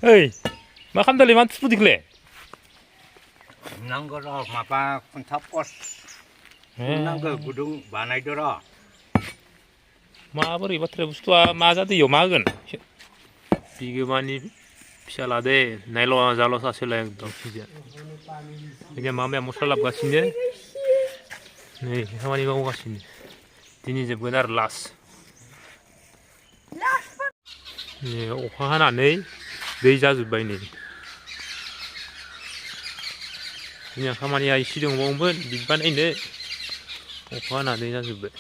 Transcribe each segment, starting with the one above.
ओइ मा खालामदोंलै मानो थुफुदिखोलै? नांगौ र' माबा खुन्था पस्ट नांगौ गुदुं बानायदो र'। माबोरै बाथ्राया बुस्थुआ मा जादो इयाव मा होगोन? बिगोमानि फिसाला दे नायल' जाल' सासेलाय एकदम बिदिया मामाया मस्ला लाबोगासिनो नै खामानि मावगासिनो दिनै जोबगोन आरो लास्ट नै अखा हानानै दै जाजोब्बाय नै जोंनिया खामानिया इसे दंबावोमोन बिबार नायनो अखा हानानै जाजोब्बाय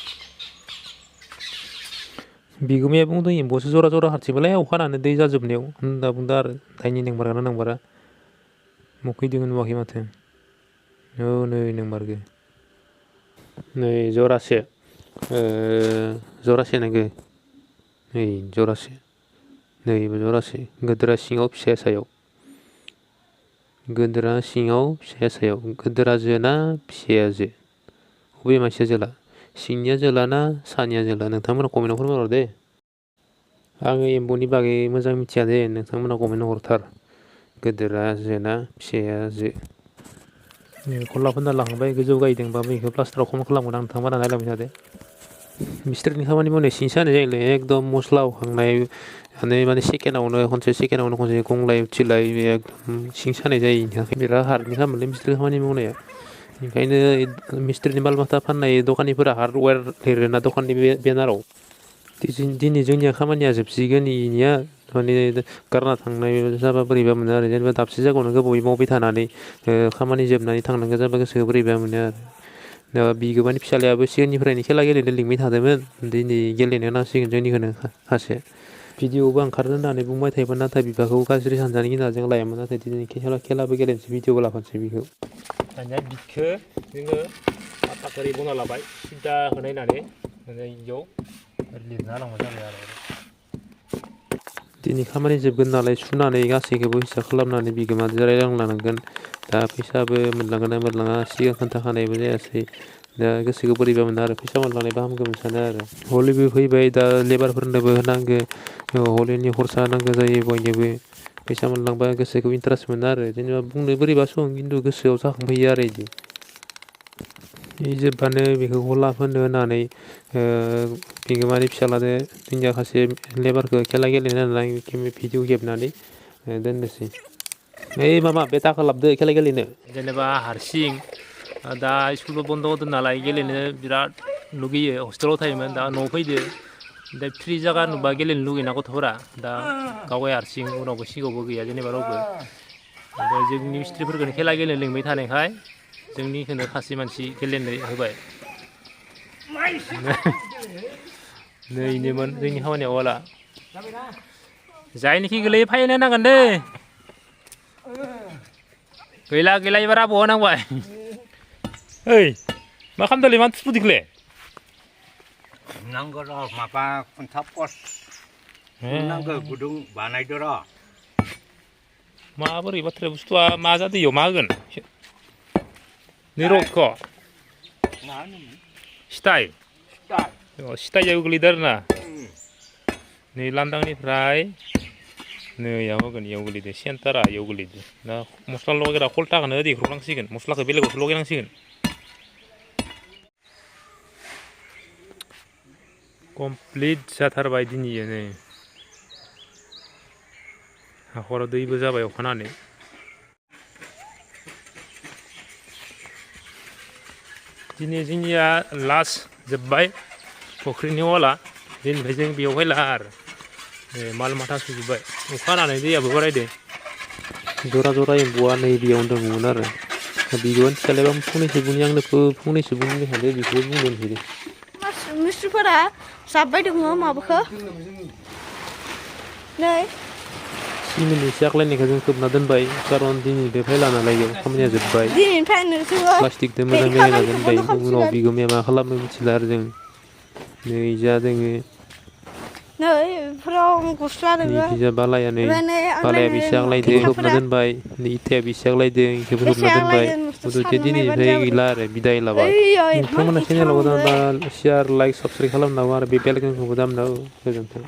बिगोमाया बुंदों एम्फौसो जरा जरा हारथिबालाय अखा हानानै दै जाजोबनायाव होनना बुंदों आरो दायनि नोंमारगोना नोंमारा मखैदों नुवाखै माथो औ नै नोंमारगो नै जरासे जरासे नांगो नै जरासे नै जरासे गोदोरा सिङाव फिसाया सायाव गोदोरा सिङाव फिसाया सायाव गोदोरा जो ना फिसाया जो बबे मासेया जोला सिंनिया जोला ना सानिया जोला नोंथांमोना कमेन्टआव फोरमायहर दे आङो एम्बौनि बागै मोजां मिथिया दे नोंथांमोना कमेन्टआव हरथार गोदोरा जो ना फिसाया जो खला फोनना लाखांबाय गोजौ गायदोंबाबो बेखौ प्लास्टाराव खम खालामगोन आं नोंथांमोना नायलांबाय थादो मिस्ट्रिनि खामानि मावनाय सिं सानाय जायोलै एकदम मस्ला होखांनाय माने सेकेण्डआवनो खनसे गंलाय उथिलाय सिं सानाय जायो बेनि बिराद हार्डनि खामानिलै मिस्ट्रि खामानि मावनाया ओंखायनो मिस्ट्रिनि माल माथा फाननाय दखानिफोरा हार्डवेर लिरोना दखाननि बेनाराव दिनै जोंनिया खामानिया जोबसिगोन इनिया माने गारना थांनाय जाबा बोरैबा मोनो आरो जेनेबा दाबसे जायगायावनो गोबावै मावबाय थानानै खामानि जोबनानै थांनांगौ जाबा गोसोखौ बोरैबा मोनो आरो दा बिगोमानि फिसालायाबो सिगांनिफ्रायनो खेला गेलेनो लिंबाय थादोंमोन दिनै गेलेनो होनांसिगोन जोंनिखौनो सासे भिडिअबो ओंखारनो होननानै बुंबाय थायोमोन नाथाय बिफाखौ गाज्रि सानजानो गिना जों लायामोन नाथाय दिनै खेलाबो गेलेनोसै भिडिअबो लाफानोसै बिखौ दानिया बिखौ जोङो पाक्का ओरै बना लाबाय सिदा होनायनानै इयाव लिरना होलांबाय जाबाय आरो दिनै खामानि जोबगोन नालाय सुनानै गासैखौबो हिसाब खालामनानै बिगोमाजों रायलांलांगोन दा फैसाबो मोनलांगोन ना मोनलाङा सिगां खोन्थाखानायबो जायासै दा गोसोखौ बोरैबा मोनो आरो फैसा मोनलांनायबा हामगौमोन सानो आरो हलिबो फैबाय दा लेबारफोरनोबो होनांगौ हलिनि खरसा नांगौ जायो बयनोबो फैसा मोनलांबा गोसोखौ इन्टारेस्ट मोनो आरो जेनेबा बुंनो बोरैबा सम खिन्थु गोसोआव जाखांफैयो आरो बिदि जोब्बानो बेखौ गला फोनो होननानै बिगोमानि फिसालानो जोंनिया सासे लेबारखौ खेला गेलेनो होननानै भिडिअ खेबनानै दोननोसै ओइ मामा बेटाखौ लाबोदो खेला गेलेनो जेनेबा हारसिं दा स्कुलबो बन्द' होदों नालाय गेलेनो बिराद लुगैयो हस्टेलाव थायोमोन दा न'आव फैदो दा फ्रि जागा नुबा गेलेनो लुगैना गथ'फोरा दा गावगाय हारसिं उनावबो सिगाङावबो गैया जेनेबा रावबो ओमफ्राय जोंनि मिस्ट्रिफोरखौनो खेला गेलेनो लिंबाय थानायखाय जोंनिखौनो खासे मानसि गेलेनो होबाय नैनोमोन जोंनि खामानिया वाला जायनोखि गोलैयो फायनो नांगोन दै गैला एबार आबौ होनांबाय ओइ मा खालामदोंलै मानो थुफुदिखोलै नांगौ र' माबा खुन्था पस्ट नांगौ गुदुं बानायदो र' माबोरै बाथ्राया बुस्थुआ मा जादो इयाव मा होगोन नै रडखौ मा होनोमोन सिटाइ सिटाइयाव गोलैदों आरोना नै लांदांनिफ्राय नै इयाव होगोन इयाव गोलैदों सेन्टारा इयाव गोलैदों दा मस्ला लगायग्रा खल्थाखौनो दैख्रुबनांसिगोन मस्लाखौ बेलेगावसो लगायनांसिगोन कमप्लिट जाथारबाय दिनैयो नै हाखराव दैबो जाबाय अखानानै दिनै जोंनिया लास्ट जोब्बाय फुख्रिनि वाला दिनैनिफ्राय जों बेयाव फैला आरो माल माथा सुजोब्बाय अखा हानानै दैयाबो बारायदों जरा एम्बौआ नै बेयावनो दङमोन आरो बिगोमानि फिसालायाबा फंनैसो बुंनि आंनो फंनैसो बुंनो हादों बेखौबो बुंनो होनफैदों मिस्ट्रिफोरा जाब्बाय दङ माबाखौ नै सिमेन्ट एसे आग्लायनायखौ जों खोबना दोनबाय खारन दिनैनिफ्राय फैला नालाय बेयाव खामानिया जोब्बाय दिनैनिफ्रायनो जोङो प्लास्टिकजों मोजां मिलायना दोनबाय उनाव बिगोमाया मा खालामो मिथिला आरो जों नै जा दोङो नै बेफोराव गस्ला दोङो नैखिजा बालाया नै बालाया बेसे आग्लायदों खोबना दोनबाय नै इथाया बेसे आग्लायदों बेखौबो खोबना दोनबाय मुथुथे दिनैनिफ्राय गैला आरो बिदाय लाबाय नोंथांमोना चेनेलाव गोदानबा शेयार लाइक साबसक्राइब खालामनांगौ आरो बे बेल आइकनखौबो दामना हो गोजोन्थों